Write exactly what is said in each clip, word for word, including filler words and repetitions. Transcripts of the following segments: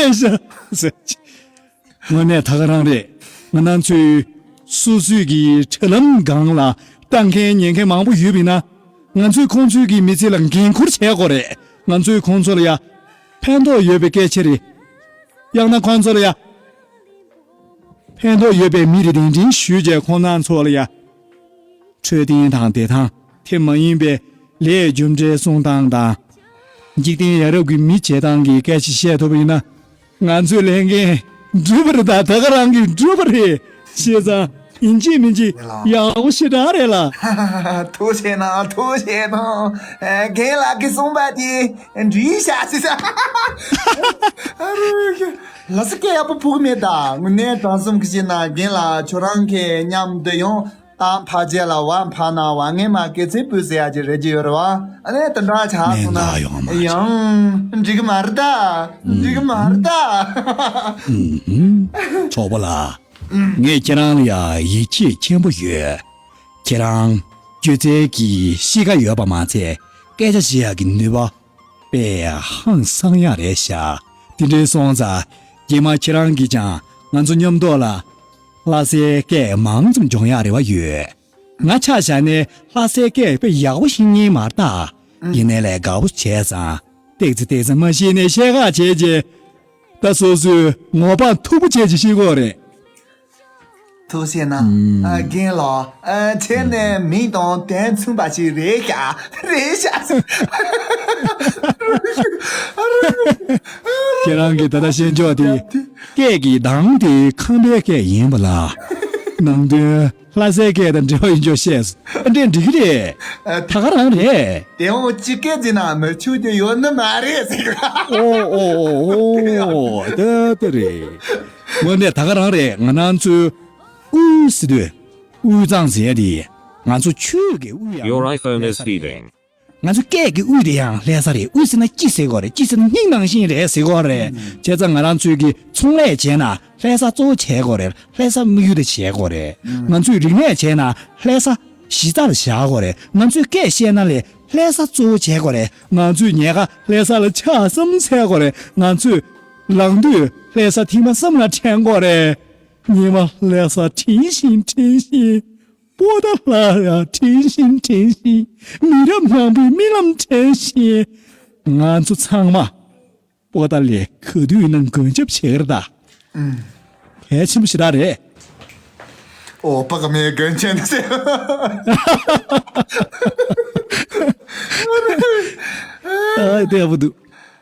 ཨེ་ཤ་ཟེར། དངོས་གནས་ད་ག་རང་རེད། ང་རང་ཚོའི་སོ་སོའི་གི་དྲ་ལམ་སྒང་ལ་ལྟ་མཁན་ཉན་མཁན་མང་པོ་ཡོད་པ་ཡིན་ན། ང་ཚོས་ཁོང་ཚོའི་གི་མི་ཚེ་ལ་འགན་འཁུར་བྱེད་དགོས་རེད། ང་ཚོས་ཁོང་ཚོ་ལ་ཡ་ཕན་ཐོགས་ཡོད་པའི་སྐད་ཆ་རེད། ཡང་ན་ཁོང་ཚོ་ལ་ཡ་ཕན་ཐོགས་ཡོད་པའི་མི་རེད་དེ་འདྲ་ཞུས་བྱས་ཁོང་རྣམ་ཚོ་ལ་ཡ་འཕྲོད་བསྟེན་དང་བདེ་ཐང་། དེ་མ་ཡིན་པའི་ལས་རྒྱུ་འབྲས་གསུང་སྟངས་དང་། འཇིག་རྟེན་ཡ་རབས་ཀྱི་མི་བྱེད་སྟངས་ཀྱི་སྐད་ཆ་བཤད་ཐུབ་པ་ཡིན་ན། ང་ཚོས་ལས་འགན་འགྲུབ་པ་རེད། ད་ད་ག་རང་གིས་འགྲུབ་པ་རེད། བྱས་ཙང་ཡིན་གཅིག་མིན་གཅིག་ཡག་པོ་ཞེ་དྲག་རེད་ལ། ཐུགས་རྗེ་གནང་། ཐུགས་རྗེ་གནང་། ཨ། རྒན་ལགས་ཀྱིས་གསུངས་པ་དེ་འགྲིག་ཤག་ཟེར། ལ་སི་སྐད་ཡག་པོ་ཕུག་མེད་ད། དངོས་གནས་དྲང་སེམས་ཀྱི་བཤད་ན་རྒན་ལགས་ཁྱོད་རང་གི་མཉམ་དུ་ཡང་། ད་ཕ་རྗེས་ལ་བ་ཕ་ན་བ་ངན་མ་སྐད་ཆ་སྤུས་ཟེར་ཡ་ཅིག་རེད་ཀྱི་ཡོད་རེད་བ། ཨ་ནི་དེ་འདྲ་ཆགས་སོང་ན་ཡང་འགྲིག་གི་མ་རེད་ད། འགྲིག་གི་མ་རེད་ད། ཨུམ། ཚོགས་པ་ལགས། ངས་ཁྱེད་རང་ལ་ཡ་ཡིད་ཆེས་ཆེན་པོ་ཡོད། ཁྱེད་རང་སྒྱུ་རྩལ་གྱི་གཤིས་ཀ་ཡོད་པ་མ་ཚད་སྐད་ཆ་བཤད་ཡག་གི་ནུས་པ་དཔེ་ཧང་སང་ཡག་རེད་ཤག་དེ་འདྲའི་སོང་ཙང་རྗེས་མ་ཁྱེད་རང་གིས་ཀྱང་ང་ཚོ་མཉམ་དུ་ལ་ལྷ་སའི་སྐད་མང་ཙམ་སྦྱོང་ཡག་རེ་བ་ཡོད། ང་ཆ་བཞག་ནས་ལྷ་སའི་སྐད་དཔེ་ཡག་པོ་ཤེས་མཁན་མ་རེད་ད། ཡིན་ནའི་ལས་དགའ་པོ་བྱས་ཙང་ཏོག་ཙམ་ཏོག་ཙམ་མ་ཤེས་ནས་བཤད་ཁག་བྱས་རྗེས། ད་སོ་སོས་ངོ་སྤངས་མཐུག་པོ་བྱས་ཀྱི་ཤེས་གོ་རེད། ཐུགས་རྗེ་གནང་། ཨ། རྒན་ལགས། ཨ། ཁྱེད་ནི་མིང་དང་དོན་མཚུངས་པ་ཞིག་རེད་ཤག་རེད་ཤག་ཁྱེད་རང་གི་ད་ལྟ་བཤད་ཕྱོགས་དེ་སྐད་ཀྱི་གདངས་དེ་ཁམས་པའི་སྐད་ཡིན་པ་ལ། ནང་དོན་ལྷ་སའི་སྐད་དང་འབྲེལ་བ་ཡིན་ཆོག་བཤད། ཨ། འདྲེ་འགྲིག་གི་རེད། ཨ། ད་ག་རང་རེད། དེ་འོ་ཅི་སྐད་ཅིག་ན་མི་ཆུག་རྒྱུ་ཡོད་ནི་མ་རེད་ཟེར། ཨོ་ཨོ་ཨོ་ཨོ། ད་ད་རེད། དངོས་གནས་ད་ག་རང་རེད། ང་རང་ཚོའི་དབུས་ཟེར་དུས་དབུས་གཙང་ཟེར་ཡ་དེ་ང་ཚོ་ཆོས་ཀྱི་དབུས་ཡང་Your iPhone is feeding. ང་ཚོའི་སྐད་ཀྱི་དབུས་དེ་ཡང་ལྷ་ས་རེད། དབུས་ཟེར་ན་ཅི་ཟེར་དགོས་རེད། ཅི་ཟེར་ན་སྙིང་ནང་བཞིན་རེད་ཟེར་དགོས་རེད། བྱས་ཙང་ང་རང་ཚོའི་གི་ཚོང་ལས་བྱས་ན་ལྷ་ས་གཙོ་བོ་བྱེད་དགོས་རེད། ལྷ་ས་དམིགས་ཡུལ་དུ་བྱེད་དགོས་རེད། ང་ཚོས་རིག་གནས་བྱས་ན་ལྷ་ས་གཞི་རྩར་བཞག་དགོས་རེད། ང་ཚོས་སྐད་བཤད་ན་ལས་ལྷ་ས་གཙོ་བོ་བྱེད་དགོས་རེད། ང་ཚོས་ཉལ་ཁ་ལྷ་ས་ལ་ཆགས་སམ་འཚལ་དགོས་རེད། ང་ཚོས་ལངས་དུས་ལྷ་ས་ཐེངས་མ་གསུམ་ལ་དྲན་དགོས་རེད། ཉི་མ་ལྷ་ས་དྲན་བཞིན་དྲན་བཞིན། པོ་ཏཱ་ལ་ཡ་དྲན་བཞིན་དྲན་བཞིན། མི་རབས་མང་པོའི་རྨི་ལམ་དྲན་བཞིན། ང་ཚོ་ཚང་མ་པོ་ཏཱ་ལའི་ག་དུས་ཡིན་ན་མགོན་སྐྱབས་བྱེད་ཀྱི་རེད་ད། ཨུམ། གལ་ཆེན་པོ་ཞེ་དྲག་རེད། ཨོ་པ་ཀ་མའི་མགོན་ཆེན་ཟེར། ཨ། དེ་ཡག་པོ་འདུག་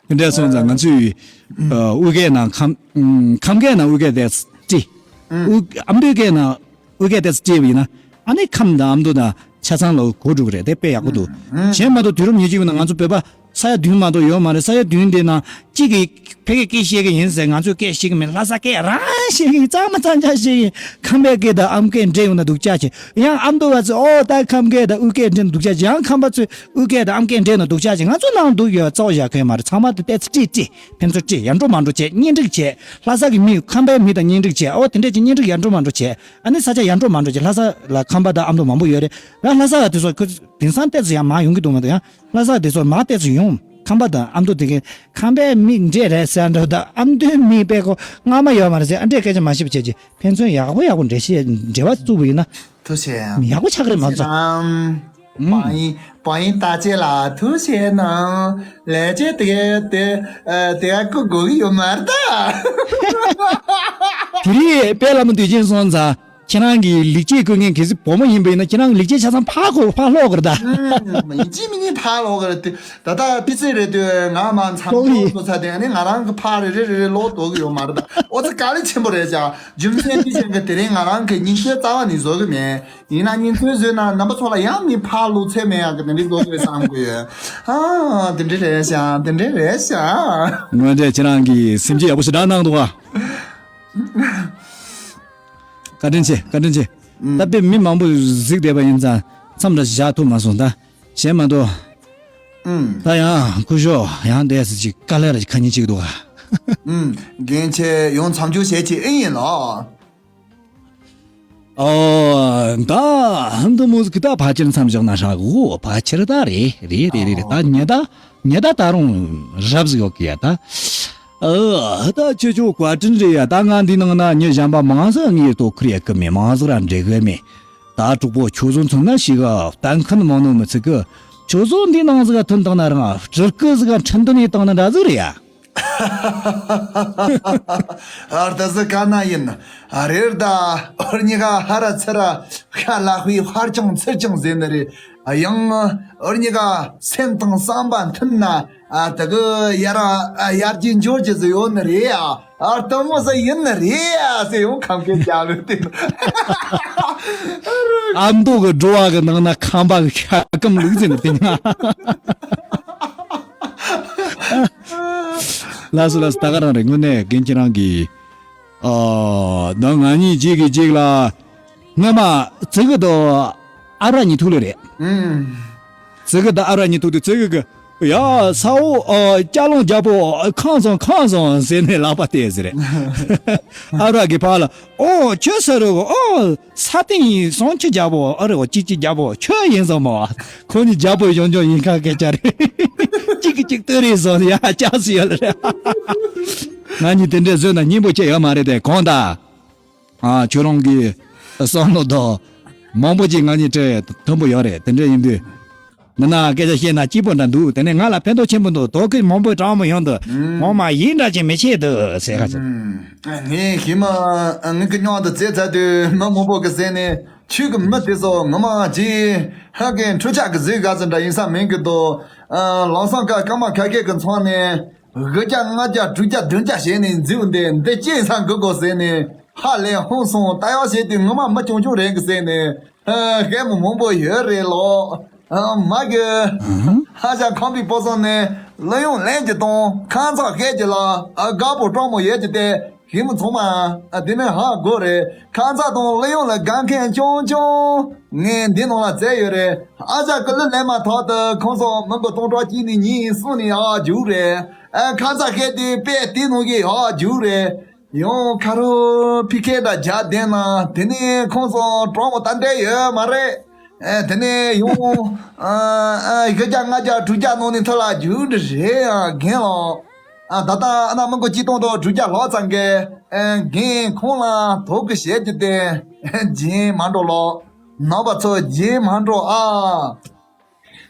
འདྲ་སོང་ཙང་ང་ཚོས་ཨ། དབུས་སྐད་ནང་ཁམས་ཨུམ། ཁམས་སྐད་ནང་དབུས་སྐད་དེ་བྲིས། ཨུམ། དབུས། ཨ་མདོའི་སྐད་ནང་དབུས་སྐད་དེ་བྲིས་པ་ཡིན་ན། ཨ་ནི་ཁམས་དང་ཨ་མདོ་དང་ཆ་ཚང་ལ་གོ་འགྲོ་གི་རེད། དེ་དཔེ་ཡག་པོ་འདུག་ཨུམ། གཞན་མ་གཏོགས་དུས་རབས་ཉེར་གཅིག་པའི་ནང་ང་ཚོ་བོད་པ་ས་ཡ་བདུན་མ་གཏོགས་ཡོད་མ་རེད། ས་ཡ་བདུན་དེ་ནང་གཅིག་གིས་ཕ་གིའི་སྐད་བཤད་ཀྱི་ཡིན་ཟེར། ང་ཚོས་སྐད་བཤད་ཀྱི་མེད། ལྷ་ས་སྐད་རང་བཤད་ཀྱི་ཡིན། གཙང་མ་གཙང་རྐྱང་བཤད་ཀྱི་ཡིན། ཁམས་པའི་སྐད་དང་ཨ་མདོའི་སྐད་འདྲེས་ཡོང་ན་སྡུག་ཅག་བྱེད། ཡང་ཨ་མདོ་བ་ཚོས་ཨོ་ད་ཁམས་སྐད་དང་དབུས་སྐད་འདྲེས་ན་སྡུག་ཅག་བྱེད། ཡང་ཁམས་པ་ཚོས་དབུས་སྐད་དང་ཨ་མདོའི་སྐད་འདྲེས་ན་སྡུག་ཅག་བྱེད། ང་ཚོ་ནང་སྡུག་ཡོད་རྩ་བ་བཞག་གི་ཡོད་མ་རེད། ཚང་མ་དེ་ཏོག་ཙམ་བྲིས་བྲིས། ཕན་ཚུན་བྲིས། ཡར་འགྲོ་མར་འགྲོ་བྱས། གཉེན་སྒྲིག་བྱས། ལྷ་ས་གི་མི་ཁམས་པའི་མི་དང་གཉེན་སྒྲིག་བྱས། ཨོ་དེ་འདྲས་ཀྱི་གཉེན་སྒྲིག་ཡར་འགྲོ་མར་འགྲོ་བྱས། ཨ་ནི་ས་ཆ་ཡར་འགྲོ་མར་འགྲོ་བྱས། ལྷ་ས་ལ་ཁམས་པ་དང་ཨ་མདོ་མང་པོ་ཡོད་རེད། ཡང་ལྷ་ས་བ་དེ་ཚོ་ཁོ་དེང་སང་ཏོག་ཙམ་ཡར་མར་ཡོང་གི་འདུག་མ་གཏོགས། ཡང་ལྷ་ས་བ་དེ་ཚོ་མར་ཏོག་ཙམ་ཡོང་། ཁམས་པ་དང་ཨ་མདོ་དེ་གའི་ཁམས་པའི་མི་འདྲེས་རེད་ཟེར་འདྲ་དང་། ཨ་མདོའི་མི་དཔེ་ཁོ་སྔ་མ་ཡོད་མ་རེད་ཟེར། ཨ་འདྲས་སྐད་ཆ་མ་བཤད་པ་བྱས་ཀྱི། ཕན་ཚུན་ཡག་པོ་ཡག་པོ་འབྲེལ་བཤད་འབྲེལ་བ་བཙུགས་པ་ཡིན་ན། ཐུགས་རྗེ་ཆེ། ཡག་པོ་ཆགས་ཀྱི་རེད་མ་གཏོགས། ཨམ། ཨུམ། བ་ཡིན་བ་ཡིན་ད་ཅེ་ལ་ཐུགས་རྗེ་གནང་། ལས་བྱེད་དེ་ག་དེ་ཨ་དེ་ག་སྐུ་དགོས་ཀྱི་ཡོད་མ་རེད་ད། དེ་རིང་དཔལ་ལྷ་མོ་དུས་ཆེན་སོང་ཙང་ཁྱེད་རང་གི་ལེགས་སྐྱེས་བསྐུར་མཁན་གལ་སྲིད་བུ་མོ་ཡིན་པ་ཡིན་ན། ཁྱེད་རང་གི་ལེགས་སྐྱེས་ཆ་ཚང་ཕར་ཁོ་ཕར་སློག་དགོས་རེད་ད། ཨུམ། ཡིན་གཅིག་མིན་གཉིས་ཕར་སློག་དགོས་རེད་དེ། ད་ལྟ་པི་ཙི་རེད་དུས་ང་མ་མཚམས་སློག་ཡིན་སློག་ཚོ་ཚ་དེ་ནི་ང་རང་གི་ཕར་རེ་རེ་རེ་རེ་སློག་འདུག་གི་ཡོད་མ་རེད་ད། ཨོ་ཙི་དཀའ་ལས་ཆེན་པོ་རེད་ཤག་རྒྱུ་མཚན་དེ་ཅན་གྱི་དེ་རིང་ང་རང་གི་སྙིང་རྗེ་རྩ་བ་ནས་བཟོ་གི་མེད། ཡིན་ན་སྙིང་རྗེ་བཟོས་ན་རྣམ་པ་ཚོ་ལ་ཡང་མི་ཕར་ལུག་ཚད་མེད་ཡག་གི་དེ་འདྲའི་བཟོ་གི་རེད་བསམ་གི་ཡོད། ཨ་དེ་འདྲ་རེད་ཤག་དེ་འདྲ་རེད་ཤག་དངོས་གནས་ཁྱེད་རང་གི་སེམས་ཀྱི་ཡག་པོ་ཞེ་དྲག་གནང་འདུག་ཨ། བཀའ་དྲིན་ཆེ། བཀའ་དྲིན་ཆེ། ད་དཔེ་མི་མང་པོ་གཟིགས་བསྡད་པ་ཡིན་ཙང་མཚམས་འདྲ་བཞག་ཐུབ་མ་སོང་ད། གཞན་མ་གཏོགས། ཨུམ། ད་ཡང་སྐུ་ཞབས་ཡང་བསྡད་ཟེར་ཅིག་དཀའ་ལས་ར་ཁ་ཉིན་གཅིག་འདུག་ག་ཨུམ། རྒན་ཆེ་ཡོང་མཚམས་འཇོག་བྱེད་ཀྱི་ཨེ་ཡིན་ལགས། ཨོ། ད་ཧན་དུ་མུ་ཟིག་ད་ཕལ་ཆེར་མཚམས་འཇོག་ན་ཧྲ་གོ། ཕལ་ཆེར་ད་རེད་རེད་རེད་རེད་རེད། ད་ཉེ་ད་ཉེ་ད་ད་རུང་རབ་ཟིག་ཡོད་གི་ཡ་ད། ཨ། ད་ཁྱེད་ཚོ་བཀའ་དྲིན་རེད་ཡ། ད་ང་འདི་ནང་ན་མྱི་གཞན་པ་མང་ཟིག་ངའི་ལྟོ་ཁུར་ཡེ་གི་མེད། མང་ཟིག་ར་འདྲེ་གི་མེད། ད་གྲོགས་པོ་ཁྱོད་ཚོ་མཚོན་ན་ཞིག་ག་གཏན་འཁེལ་མང་ནོ་མི་ཚིག་གི། ཁྱོད་ཚོ་འདི་ནང་ཟིག་ག་ཐོན་བཏང་ན་རང་སྤྲུལ་སྐུ་ཟིག་ག་ཁྲིན་ཏུ་ནས་བཏང་ན་འདྲ་ཟིག་རེད་ཡ། ཨ། ད་ཟིག་ག་ན་ཡིན། ཨ། རེད་ད། འུ་གཉིས་ཀ་ཧ་ར་ཚུ་ར་ཤ་ལ་ཧུའི་ཧར་ཅང་ཚུར་ཅང་ཟེར་ནི་རེད། ཡང་འུ་གཉིས་ཀ་སེམས་དང་བསམ་པ་མཐུན་ན། ཨ། དེ་གི་ཡར་ཨ་ཡར་རྒྱས་འགྱུར་རྒྱུ་ཟིག་ཡོད་ནི་རེད་ཨ། ཨ། དེ་མོ་ཟིག་ཡིན་ནི་རེད་ཨ་ཟེར་ཡང་ཁམས་སྐད་རྒྱག་ལུགས་དེ། ཨ་མདོ་གི་འགྲོ་བ་གི་ནང་ན་ཁམས་པ་གི་ཤ་སྐམ་ལུགས་ཟེར་ནི་དེ་ན། ལགས་སོ་ལགས་སོ། ད་ག་རང་རེད། དངོས་གནས་རྒན་ཁྱེད་རང་གིས། ཨ། ད་ང་གཉིས་གཅིག་གིས་གཅིག་ལ། སྔོན་མ་ཙི་གུ་དང་ཨ་ར་གཉིས་ཐུག་ལེ་རེད། ཨུམ། ཙི་གུ་དང་ཨ་ར་གཉིས་ཐུག་དུས་ཙི་གུ་གིས། ཡ། ས་འོག་ཨ། ཅ་ལོང་རྒྱལ་པོ་ཁམས་བཟང་ཁམས་བཟང་ཟེར་ནས་ལག་པ་བལྟས་ཟེར། ཨ་ར་གིས་ཕར་ལ། ཨོ་ཁྱོད་ཟེར་རོ། ཨོ་ས་སྟེང་བཟང་ཁྱི་རྒྱལ་པོ། ཨ་རེ་ཨོ་ཅི་ཅི་རྒྱལ་པོ་ཁྱོད་ཡིན་བཟང་མོ། ཁོ་གཉིས་རྒྱལ་པོ་གཞོན་གཞོན་ཡིན་ཁ་སྐད་ཆ་རེད། གཅིག་གིས་གཅིག་བསྟོད་རེས་བཟོ་ཡ་ཅག་སུ་ཡོད་ལ་རེད། ང་གཉིས་དེ་འདྲས་བཟོས་ན་སྙིང་པོ་སྐྱེ་ཡོད་མ་རེད་དེ་གང་ལྟར། ཨ། ཁྱོད་རང་གི་བསམ་བློ་དང་མང་པོ་ཅིག་ང་གཉིས་དྲན་མཐུན་པོ་ཡོད་རེད། དེ་འདྲ་ཡིན་དུས། འདི་ན་སྐད་ཆ་བཤད་ན་སྐྱིད་པོ་འདྲ་འདུག་དེ་ནས་ང་ལ་ཕན་ཐོགས་ཆེན་པོ་འདུག་དོ་ཁུར་མང་པོ་དྲང་མོ་ཡོང་འདུག་ངོ་མ་ཡིན་འདྲ་ཅིག་མི་བྱེད་འདུག་ཟེར་ག་ཚོད། ངས་ཤི་མ་ངའི་གི་སྙིང་དུ་བཙལ་ཚར་དུས་མི་མང་པོ་གི་ཟེར་ནས་ཁྱོད་ཀྱི་མི་དེ་ཚོ་ངོ་མ་ཅིག་ཧ་གི་འཕྲུལ་ཆས་ཀྱི་ཟིག་ག་ཚོད་འདྲ་ཡིན་ས་མིན་གི་འདུག་ལམ་སང་ཀ་སྐར་མ་ཁ་ཤས་ཀྱི་ཚང་ནས། དགུ་བརྒྱ་ལྔ་བརྒྱ་དྲུག་བརྒྱ་བདུན་བརྒྱ་བྱས་ནས་འཛུལ་འདི་འདི་ཅི་ཡིན་ས་འགུལ་དགོས་ཟེར་ནས་ཧ་ལས་ཧོན་སོང་། ད་ཡག་བྱས་དུས་ངོ་མ་མི་ཆུང་ཆུང་རེད་གི་ཟེར་ནས་ཧ་སྐད་མོ་མང་པོ་ཡོད་རེད་ལོ། ཨ། མ་གི་ཧ་ཤ་ཁང་པའི་སྤོ་སོང་ནས་གླུ་དབྱངས་ལེན་གྱི་དང་ཁ་མཚར་བཤད་ཀྱི་ལ་ཨ་དགའ་པོ་སྤྲང་མོ་ཡོད་ཀྱི་སྟེ། ཞི་མི་ཚང་མ་དེ་ནས་ཧ་གོ་རེད། ཁ་མཚར་དང་གླུ་དབྱངས་ལ་དགའ་མཁན་རྐྱང་རྐྱང་ངས་འདི་ནང་ལ་བཙལ་ཡོད་རེད། ཨ་ཅག་གི་གླུ་ལེན་མ་ཐག་ཏུ་ཁོང་ཚོ་མི་མགོ་སྟོང་ཕྲག་གཅིག་ནས་གཉིས་གསུམ་ནས་ཡར་རྒྱུག་རེད། ཨ་ཁ་མཚར་བཤད་དེ་དཔེ་དེ་ནང་གི་ཡར་རྒྱུག་རེད། ཡང་ཁ་རོ་ཕི་ཁེ་འདྲ་རྒྱག་བསྡད་ན་དེ་ནས་ཁོང་ཚོ་གྲོགས་མོ་ད་འདྲ་ཡོད་མ་རེད། ཨ་དེ་ནས་ཡང་ཨ་ཨ་བཞི་བརྒྱ་ལྔ་བརྒྱ་དྲུག་བརྒྱ་ནང་ནས་ཐོན་ལ་རྒྱུག་འདྲ་རེད་ཨ་རྒན་ལགས། ཨ་ད་ལྟ་ཨ་ན་མི་མགོ་གཅིག་སྟོང་དང་དྲུག་བརྒྱ་ལྷག་ཙམ་གྱིས་ཨ་རྒན་ཁོང་ལ་དོ་གི་བྱེད་ཀྱི་སྟེ་རྗེས་མ་འགྲོ་ལོ། ནང་པ་ཚོ་རྗེས་མ་འགྲོ་ཨ།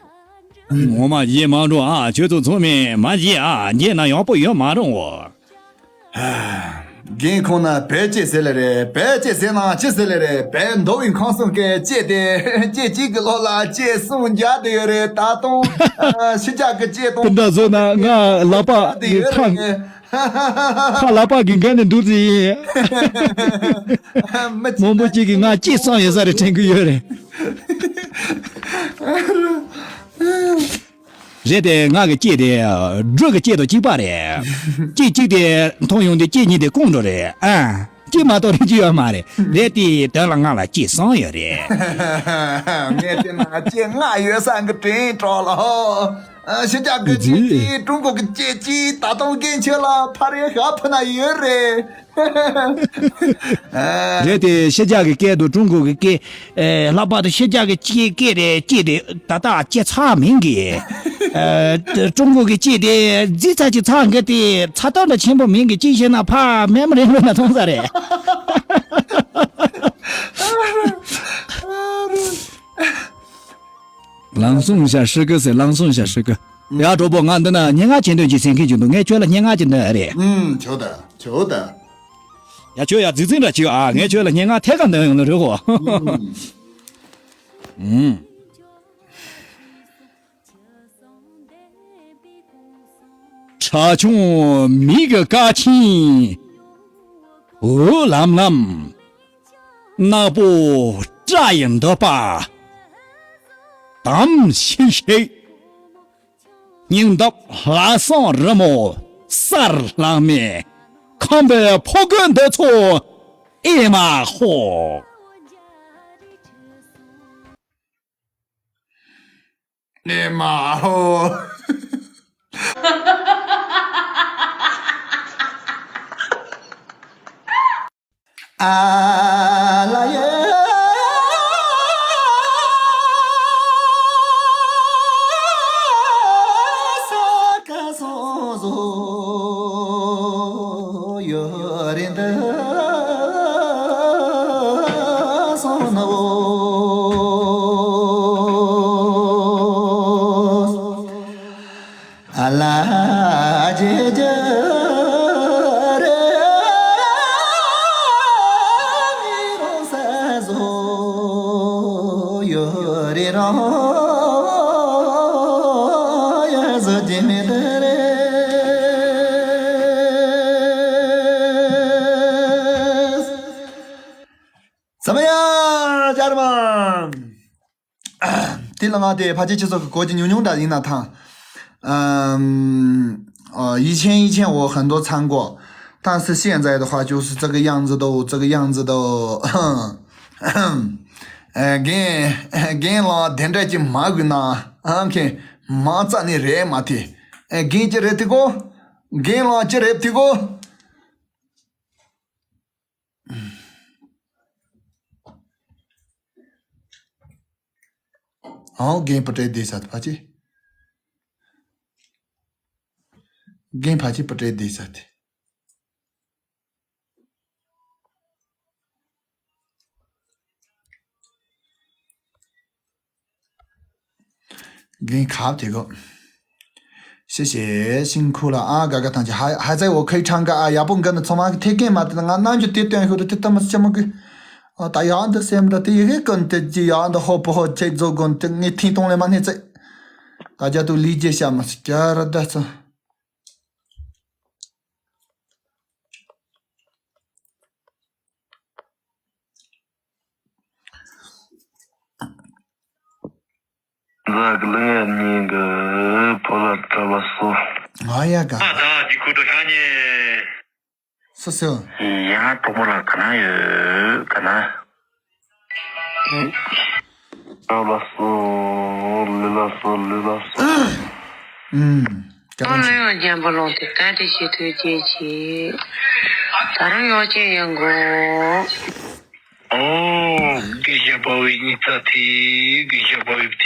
ངོ་མ་རྗེས་མ་འགྲོ་ཨ། ཁྱོད་ཚོ་ཚང་མས་མ་བརྗེད་ཨ། བརྗེད་ན་ཡག་པོ་ཡོད་མ་རུང་བ། རྒན་ཁོང་ན་བེད་སྤྱད་ཟེར་ལེ་རེད། བེད་སྤྱད་ཟེར་ན་ཅི་ཟེར་ལེ་རེད། བེད་མདོ་བའི་ཁང་གསུམ་གྱི་སྐྱེས་ཏེ་སྐྱེས་གཅིག་གི་ལོ་ལ་སྐྱེས་གསུམ་རྒྱག་དེ་ཡོད་རེད། ད་དུང་ཨ་ཕྱི་རྒྱལ་གྱི་སྐྱེས་དང་དེ་འདྲ་བཟོས་ན་ང་ལག་པ་དེ་ཡོད་ཁ་རེད། ཁ་ལག་པ་གི་འགན་ནས་འདུག་ཟེར་ཡིན། མི་གཅིག་མང་པོ་གཅིག་གིས་ང་སྐྱེས་གསུམ་ཡོད་ས་རེད་དྲན་གི་ཡོད་རེད། རེད་དེ་ང་གི་སྐྱེས་དེ་སྦྲུལ་གྱི་སྐྱེས་དང་གཅིག་པ་རེད། སྐྱེས་གཅིག་དེ་མཐོང་ཡོང་དུས་སྐྱེས་གཉིས་དེ་སྐོང་འགྲོ་རེད་ཨ། སྐྱེས་མ་གཏོགས་རིན་གྱི་ཡོད་མ་རེད། རེད་དེ་དོན་ལ་ང་ལ་སྐྱེས་གསུམ་ཡོད་རེད། ངས་དེ་ན་སྐྱེས་ལྔ་ཡོད་ས་གི་དྲན་གྲོགས་ལ་ཧོ། ཕྱི་རྒྱལ་གི་སྐྱེས་གཅིག་ཀྲུང་གོ་གི་སྐྱེས་གཅིག་ད་དུང་རྒན་ཁྱོད་ལ་ཕ་རེ་ཧ་ཕུ་ན་ཡོད་རེད། རེད་དེ་ཕྱི་རྒྱལ་གི་སྐད་དང་ཀྲུང་གོ་གི་སྐད། ཨེ་ལྷག་པར་དུ་ཕྱི་རྒྱལ་གི་སྐད་སྐད་རེད་སྐད་དེ་ད་ལྟ་སྐད་ཚགས་མིན་གི། ཨེ་ཀྲུང་གོ་གི་སྐད་དེ་རྫིག་ཚ་ཅིག་ཚགས་གི་དེ་ཚ་ཏོག་འདྲ་ཆེན་པོ་མིན་གི། ཅི་བྱས་ན་ཕ་མེ་མ་རེ་ལོ་ན་མཐོང་ས་རེད། ལང་སུང་ཞ་ཧྲི་ཀི་ཟེར། ལང་སུང་ཞ་ཧྲི་ཀི། ཡ་གྲོགས་པོ་ང་འདི་ན་སྙན་ངག་ཅན་དོན་གྱི་སེང་གེ་བྱུང་འདུག་ངས་ཁྱོད་ལ་སྙན་ངག་ཅིག་འདོན་རེད། ཨུམ་ཆོག་ད་ཆོག་ད། ཡ་ཁྱོད་ཡ་རྫིག་རྫིག་འདྲ་བྱོས་ཨ། ངས་ཁྱོད་ལ་སྙན་ངག་ཐད་ཀར་འདོན་ཡོང་ནི་རེད་གོ། ཨུམ། ཁྲ་ཆུང་མིག་གི་ཀ་ཆེན་འུ་ལམ་ལམ། ནག་པོ་སྐྲ་ཡི་འདོད་པ་དམ་ཤིག་ཤིག། སྙིང་འདོད་ལྷ་བསང་རི་མོ་གསར་བླངས་མས། ཁམས་པའི་ཕོ་རྒོད་འདི་ཚོ་ཨེ་མ་ཧོ། ཨེ་མ་ཧོ། ཨ་ལ་ཡེ་ས་ཀ་སོ་སོ། ཡོད་རེད་འདི་སོང་ནོ། ཨ་ལ་ཇེ་ཇེ་རེ་མི་རོ་ས་ཟོ་ཡོད་རེད་རང་ཡ་ཟོ་ཇེ་མེད་རེད། ས་མ་ཡ་ཇར་མན། དེ་ལ་ང་དེ་ཕལ་ཆེར་ཁྱེད་ཚོ་གི་གོ་རྒྱུ་ཉུང་ཉུང་འདྲ་ཡིན་ན་ཐང་། ཨམ། ཨ། 以前以前我很多唱过，但是现在的话就是这个样子的，这个样子的。ཨ། རྒན། རྒན་ལགས་དེ་འདྲ་ཅིག་མ་དགོས་ན། ཨ་ཁེ། མ་རྩ་ནས་རེད་མ་དེ། ཨ། རྒན་ཅི་རེད་དེ་གོ། རྒན་ལགས་ཅི་རེད་དེ་གོ། ཨང་། རྒན་པོ་ཏྲེ་བསྡད་ས་དེ་ཕ་ཆེ། རྒན་ཕ་ཆེ་པོ་ཏྲེ་བསྡད་ས་དེ། རྒན་ཁབ་དེ་གོ། 谢谢辛苦了啊，嘎嘎糖姐，还还在我可以唱歌啊，要不跟着从嘛天天嘛的，俺那就跌断后的，这他妈什么个？哦，大家的什么的，第一个跟的，这样的好不好？这做工的，你听懂了吗？你这，大家都理解一下嘛，是这样的。 ཟ་གི་ལ་ཡ་ཉིན་གི་ཕོ་ལ་གྲྭ་བ་སོ། ང་ཡ་ག་ཨ་ད་འདི་ཁུ་ཏོ་ཤ་ཉེ། སོ་སོ། ཡ་གྲོགས་པོ་ལ་ག་ན་ཡོད་ག་ན། གྲྭ་བ་སོ། ལི་ལ་སོ་ལི་ལ་སོ། ཨུམ། ཨོ་ལོ་ཡང་རྒྱན་པ་ལོང་དེ་ད་དེ་ཞེ་ཐོས་རྗེས་ཀྱི། ད་རུང་ཡོག་ཅན་ཡང་གོ། ཨོ། དགེ་བཤེས་དཔའ་བོའི་ཉི་ཚ་དེ་དགེ་བཤེས་དཔའ་བོའི་དེ།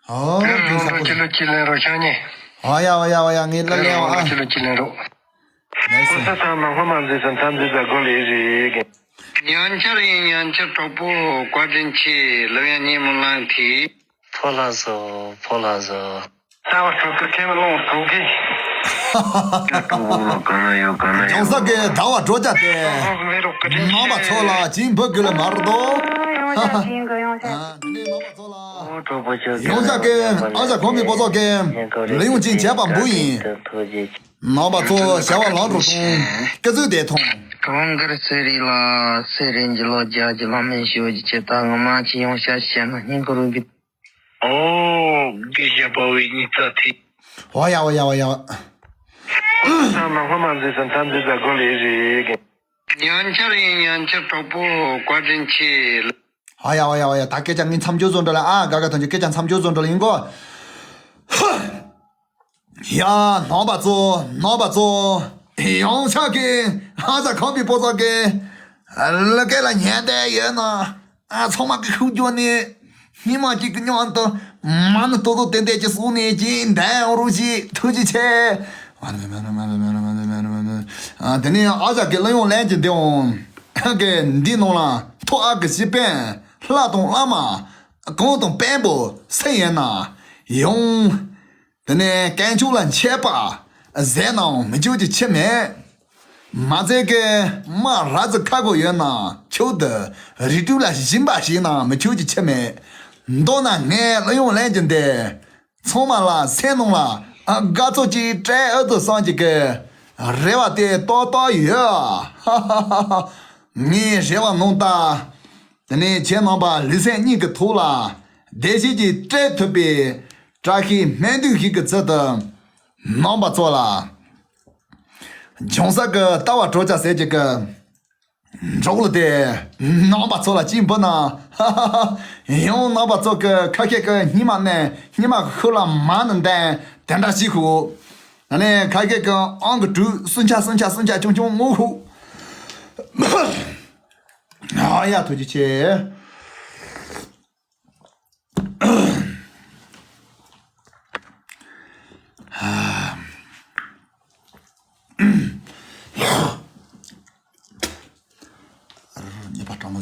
ཨོ། དགེ་བཤེས་དཔའ་བོའི། ཁྱི་ལོ་ཁྱི་ལེན་རོགས་ཤ་ཉེ། ཨ་ཡ་ཨ་ཡ་ཨ་ཡ། ངའི་ལ་ལེ་ཨ། ཁྱི་ལོ་ཁྱི་ལེན་རོགས། ལགས་སོ། གོ་ས་ཚང་མ་སྔོན་མ་འཛིན་ས་མཐའ་འཛིན་ས་སྒོ་ལས་རེད། ཉན་ཆར་ཡིན་ཉན་ཆར་གྲོགས་པོ་བཀའ་དྲིན་ཆེ་ལབ་ཡ་ཉིན་མོ་ལངས་དེ། ཕོ་ལ་བཟོ་ཕོ་ལ་བཟོ། ལྟ་བ་ཁྲོད་ཀྱི་ཁེ་མི་ལོང་སོང་གི། ཀྲུང་གོ་ལ་ག་ན་ཡོད་ག་ན་ཡོད། ལྗོངས་ས་གི་ཟླ་བ་གྲོ་ཆ་དེ། མེ་རོ་བཀའ་དྲིན་ཆེ། ནང་པ་ཚོ་ལ་ཅིང་བུ་གུ་ལ་མར་དོ། ཨ་ནི་ནང་པ་ཚོ་ལ། ཡོངས་ས་གི་ཨ་ཞ་གོང་མི་པོ་ཚོ་གི་ལས་ཡོང་ཅིང་བྱས་པ་འབུ་ཡིན། ནང་པ་ཚོ་བྱ་བ་ལམ་འགྲོ་དང་སྐུ་ཚེ་བདེ་ཐོང་། གང་གར་སེ་རི་ལ་སེ་རི་འཇི་ལོ་རྒྱ་གྱི་ལམ་མེ་ཞོ་གྱི་ཆེ་ད་ང་མ་ཆི་ཡོང་ཤ་ཤ་ན་སྙིང་ཁུ་རུ་གི། ཨོ། དགེ་བཤེས་དཔའ་བོའི་ཉི་ཚ་དེ། ཨོ་ཡ་ཨོ་ཡ་ཨོ་ཡ། ས་མ་ཧོ་མ་འཛིན་ས་མཐའ་འཛིན་ས་སྒོ་ལས་རེད། ཉན་ཆར་ཡིན་ཉན་ཆར་གྲོགས་པོ་བཀའ་དྲིན་ཆེ། ཨོ་ཡ་ཨོ་ཡ་ཨོ་ཡ། ད་སྐད་ཆ་ངའི་མཚམས་སྦྱོར་བཟོ་འདྲ་ལ་ཨ་ག་ག་ཐོན་ཆུ་སྐད་ཆ་མཚམས་སྦྱོར་བཟོ་འདྲ་ལ་ཡིན་གོ། ཡ། ནང་པ་ཚོ་ནང་པ་ཚོ། ཡོང་ཆ་གི་ཧ་ས་ཁང་པའི་པོ་ཚོ་གི་ལ་སྐད་ལ་ཉན་བསྡད་ཡོད་ན། ཨ་ཚང་མ་གི་ཤུགས་རྒྱོ་ནས་ཉི་མ་གཅིག་གི་མཉམ་དུ་མ་ནི་ཏོ་ཏོ་ཏན་ཏན་གྱི་སོང་ནས་ཀྱི་འདན་རུ་ཞིག་ཐུགས་རྗེ་ཆེ། ཨ་དེ་ནས་ཨ་ཞག་གི་གླུ་དབྱངས་ལེན་གྱི་འདི་འོང་གི་འདི་ནང་ལ་ཐོ་ཨ་གི་ཞི་པན་ལྷ་དང་བླ་མ་གང་དང་དཔོན་པོ་སུ་ཡིན་ན་ཡོང་། དེ་ནས་དཀོན་མཆོག་ལ་མཆོད་པ་ཟས་ནའང་མི་ཆོག་གི་ཆི་མེད། མ་ཚད་ཀྱི་མ་ར་ཙི་ཁ་གོ་ཡོད་ན་ཆོག་དུ་རི་ཏུ་ལ་སྦྱིན་པ་བྱས་ན་མི་ཆོག་གི་ཆི་མེད། མདོར་ན་ངས་གླུ་དབྱངས་ལེན་གྱི་འདི་ཚང་མ་ལ་སེམས་ནང་ལ་དགའ་ཚོར་གྱི་སྤྲད་ཨུ་ཚོ་བསམ་གྱི་གི་རེ་བ་དེ་ཏོག་ཏོག་ཡོད། ངའི་རེ་བ་ནང་ལྟར། དེ་ནས་ཁྱེད་རྣམ་པ་ལུས་སེམས་གཉིས་ཀྱི་ཐོག་ལ་བདེ་སྐྱིད་ཀྱི་སྤྲད་ཐུབ་པའི་བཀྲ་ཤིས་སྨོན་འདུན་ཞིག་གི་ཚུལ་དུ་རྣམ་པ་ཚོ་ལ་ལྗོངས་ས་གི་ལྟ་བ་གྲོ་ཆ་ཟེར་གྱི་གི་འབྲོག་གླུ་དེ་རྣམ་པ་ཚོ་ལ་ཅིག་འབུལ་ན། ཡང་རྣམ་པ་ཚོ་གི་ཁ་ཤས་ཀྱི་སྙིང་མ་ནས་སྙིང་མ་ཤུགས་ལ་མ་ནི་འདན་དེ་འདྲ་ཞིག་ཤོག་ཨ་ནི་ཁ་ཤས་ཀྱི་ཨང་གི་དྲུག་སུན་ཆ་སུན་ཆ་སུན་ཆ་ཆུང་ཆུང་ངུ་ཤོག་ཨ་ཡ་ཐུགས་རྗེ་ཆེ།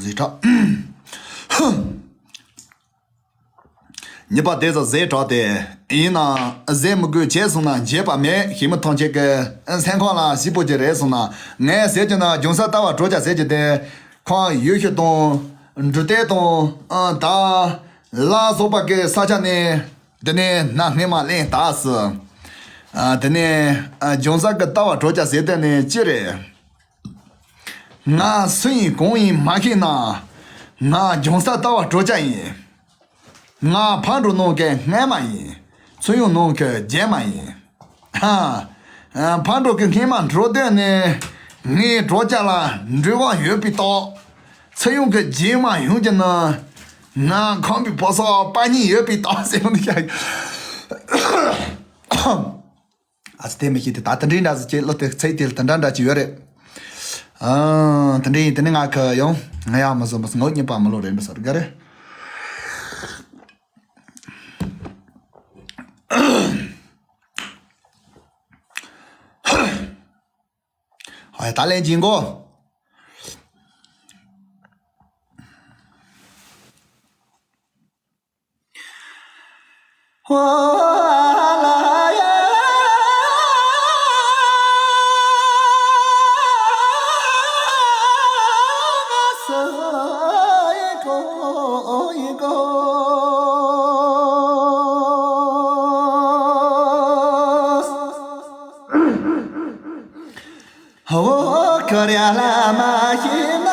ཟེར་གྲགས། ཉེས་པ་དེ་ཚོ་ཟེར་གྲགས་ཏེ། ཡིན་ནའང་ཟེར་མི་དགོས། བྱས་སོང་ན་བྱས་པ་མེད། ཞི་མི་ཐམས་ཅད་ཀྱི་སེམས་ཁམས་ལ་གཟིགས་པོ་ཅིག་རེད་སོང་ན། ངས་ཟེར་གྱི་ན་འབྱུང་ས་ལྟ་བ་གྲོལ་ཆ་ཟེར་གྱི་དེ། ཁོང་ཡུལ་ཤུལ་དང་འབྲུག་སྡེ་དང་ད་ལ་སོགས་པ་གི་ས་ཆ་ནས། དེ་ནས་གནའ་སྔས་མ་གླེང་དག་སི། ཨ། དེ་ནས་ཨ། འབྱུང་ས་གི་ལྟ་བ་གྲོལ་ཆ་ཟེར་དེ་ནི་ཅི་རེད། ང་སུ་ཡིན་གང་ཡིན་མ་ཤེས་ན། ང་འབྱུང་ས་ལྟ་བ་གྲོལ་ཆ་ཡིན། ང་ཕར་འགྲོ་ནང་གི་སྔས་མ་ཡིན། ཚུར་ཡོང་ནང་གི་རྗེས་མ་ཡིན། ཧ། ཨ། ཕར་འགྲོ་གི་སྔས་མ་འགྲོ་དོན་ནི། ངའི་གྲོགས་ཅག་ལ་འགྲོ་དབང་ཡོད་པའི་རྟགས། ཚུར་ཡོང་གི་རྗེས་མ་ཡོང་གི་ན། ང་ཁམས་པའི་བུ་སོགས་དཔའ་ཉེ་ཡོད་པའི་རྟགས་ཟེར་བ་འདི་ཤ། ཨ་ཙི། དེ་མི་ཤེས་ཏེ། ད་དེ་འདྲའི་འདྲ་ཟེར་གྱི་བློ་དེ་ཚེ་དེ་ལ་དེ་འདྲ་འདྲ་ཅིག་ཡོད་རེད། ཨ། དེ་འདྲའི་ཡིན། དེ་ནི་ང་གི་ཡང་ང་ཡག་མི་བཟོ་མི་སོང་། ངོ་རྙེད་པ་མི་ལོ་རེད་འདྲ་ཟེར་ག་རེ། ཨ། ད་ལན་གྱིས་གོ། ཧོ། ཁོ་ར་ལ་མ་ཤེས་ན་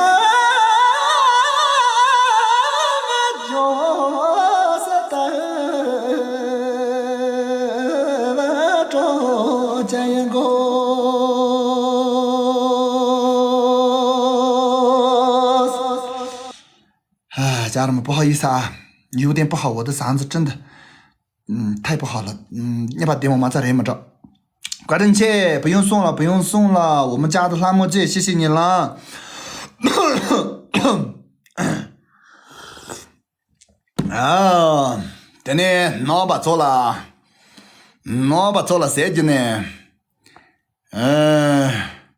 ཇོ་ས་ཏ་བ་ཀྲོ་ཅན་གོ། ཨ། ཅར་མ་པོ་ཧ་ཡི་ས། ཡུ་ཏན་པོ་ཧ་འོ་དེ་ས་འཛི་ཀྲིན་དེ། ཐའི་པོ་ཧ་ལ། ཉེས་པ་བདེ་མོ་མ་ཚ་རེད་མི་འདྲ། བཀའ་དྲིན་ཆེ། བུ་ཡུང་སོང་ལ། བུ་ཡུང་སོང་ལ། འོ་མ་ལྕགས་དང་ལྷ་མོ་ཅེ་ཤི་ཤི་ཉི་ལ། ཨ། དེ་ནས་ནང་པ་ཚོ་ལ། ནང་པ་ཚོ་ལ་ཟེར་རྒྱུ་ནས། ཨ།